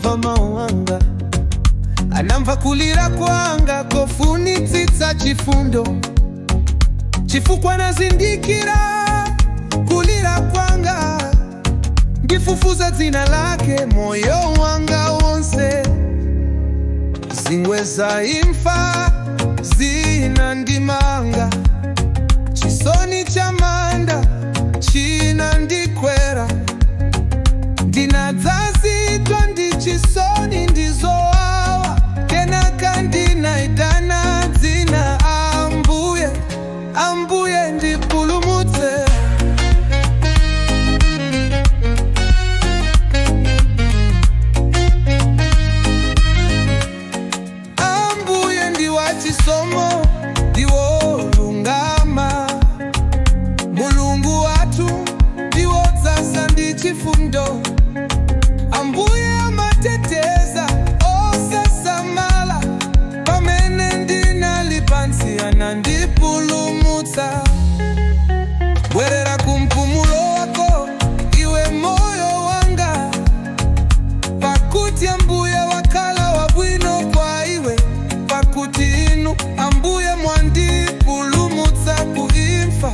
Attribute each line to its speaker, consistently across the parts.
Speaker 1: Anamva mau anga, anamva kulira kwanga kofunitsitsa chifundo, chifukwa nazindikira kulira kwanga, ndifufuza dzina lake moyo wanga wonse. Zingwe za imfa zinandimanga, chisoni cha manda chinandikwera, ndinadzazidwa ndi chisoni ndizowawa, kenaka ndinaitana dzina Ambuye, Ambuye ndipulumutse. Ambuye ndi wachisomo, ndiwolungama, Mulungu wathu ndiwodzasa ndi chifundo. Ambuye amateteza osasamala, pamene ndinali pansi anandipulumutsa. Bwerera kumpumulo wako iwe moyo wanga, pakuti Ambuye wakhala wabwino kwa iwe, pakuti inu Ambuye mwandipulumutsa ku imfa.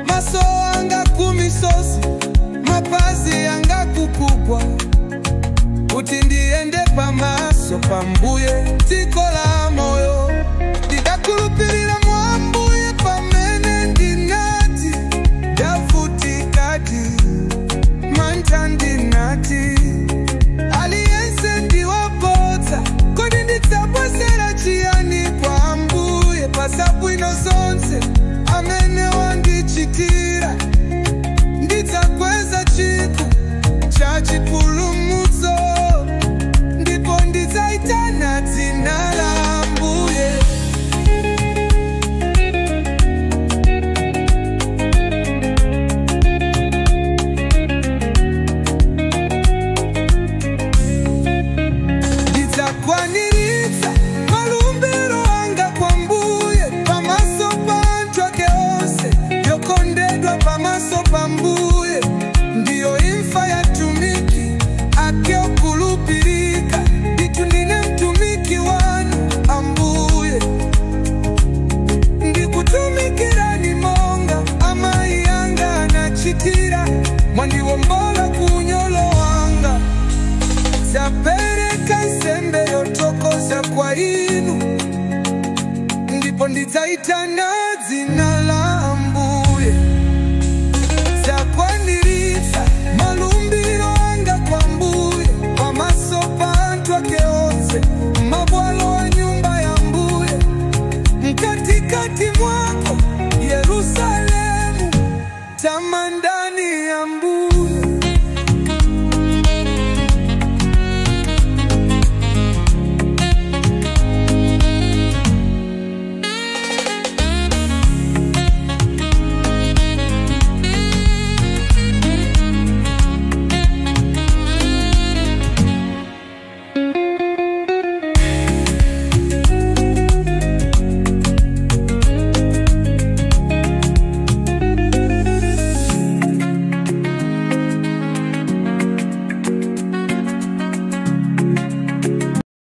Speaker 1: Maso anga kumisozi, mapazi anga kukugwa, kuti ndiende pamaso pa Mbuye dziko la moyo. Ndidakhulupirira mwa Ambuye pamene ndinati ndavutikadi, mantha ndinati aliyense ndiwabodza, kodi ndidzabwezera chiyani kwa Ambuye pasabwino zonse amene wandichitira. Ndidzakweza chiku cha chipulumutso, ndipo ndidzaitana dzina la Ambuye. Ndidzakwaniritsa malumbiro anga kwa Mbuye pamaso pa anthu ake onse, yokondedwa pamaso pa Mbuye, ndiyo imfa ya mtumiki ake okhulupirika. Ndithu ndine mtumiki wanu Ambuye, ndikutumikirani monga amayi anga anachitira, mwandiwombola kunyolo wanga. Zapereka nsembe yothokoza kwa inu, ndipo ndidzaitana